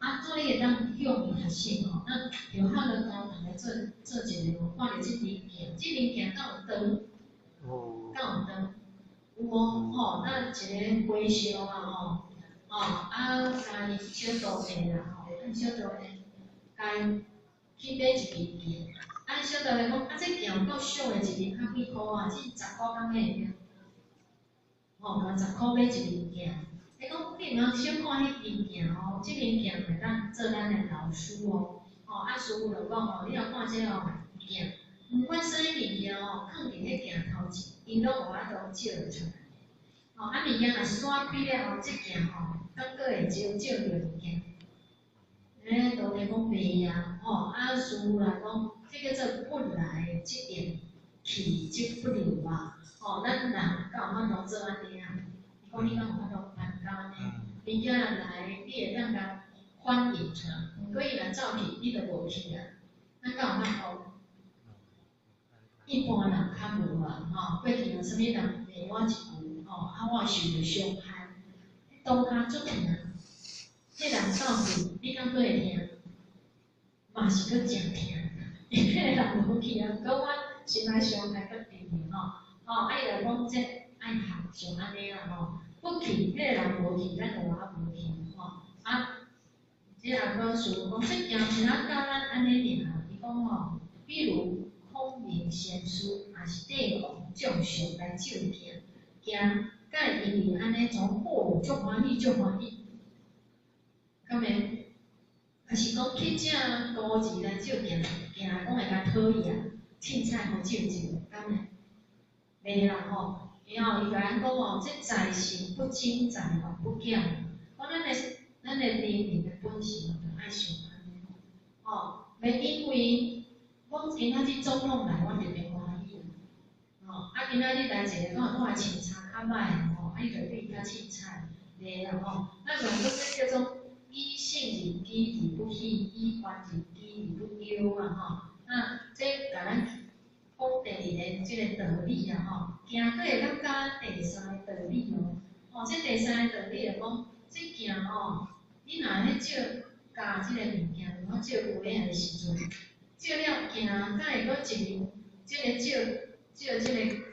啊，做你會當向伊學習吼，咱就學了教大家做做一个吼，看著這支鏡，這支鏡敢有長？敢有長？有無吼？咱一个和尚啊吼，吼啊，共伊小徒弟啦吼，小徒弟共去買一支鏡，啊，小徒弟講啊，這鏡有夠俗的，一支較幾箍啊？這十箍敢買會著？吼，共十箍買一支鏡。伊講你毋通小看彼支鏡哦，這支鏡會當做咱的老師哦。吼，啊師父就講吼，你若看這哦鏡，毋管啥物物件哦，囥佇彼鏡頭前，伊攏有法度照會出來。吼，啊物件若散開了後，這鏡吼，敢閣會照照著物件？欸，徒弟講袂啊，吼，啊師父來講，這叫做不來則應，去則不留啊。吼，咱人敢有法度做按呢啊？伊講你敢有法度辦到按呢？物件若來，你會當共反應出來，毋過伊若走去，你就無去啊。咱敢有法度？一般人較無啊，吼，過去若啥物人罵我一句，吼，啊我受著傷害，當下足疼，彼人走去，你敢閣會疼？嘛是閣誠疼，因為彼个人無去啊，毋過我心內傷害閣懸吼，吼，啊伊來講這愛學像按呢啦吼，不去，彼個人無去，咱就嘛無去，吼，啊，這阿哥師父講，這鏡是怎教咱按呢爾？伊講吼，比如孔明先師，也是帝王將相來照鏡，鏡敢會因為按呢總哦，足歡喜，足歡喜，敢會？還是講去請孤兒來照鏡，鏡講會共討伊啊，凊彩予照照，敢會？袂啦吼，然後伊共咱講哦，這在性不增，在法不減。講咱的靈魂的本性就愛像按呢，吼，袂因為講今仔日總統來，我特別歡喜啊，吼，啊今仔日來一个講我的穿衫較歹吼，啊伊就對伊較凊彩，袂啦吼，咱用講這叫做以性認己而不喜，以權認己而不憂啊吼。那這共咱講第二個這個道理啊吼，行過會當教第三個道理哦。吼，這第三個道理就講，這鏡吼，你若咧照教這個物件，我照有影的時陣，照了鏡，敢會閣一面，這個照照這個。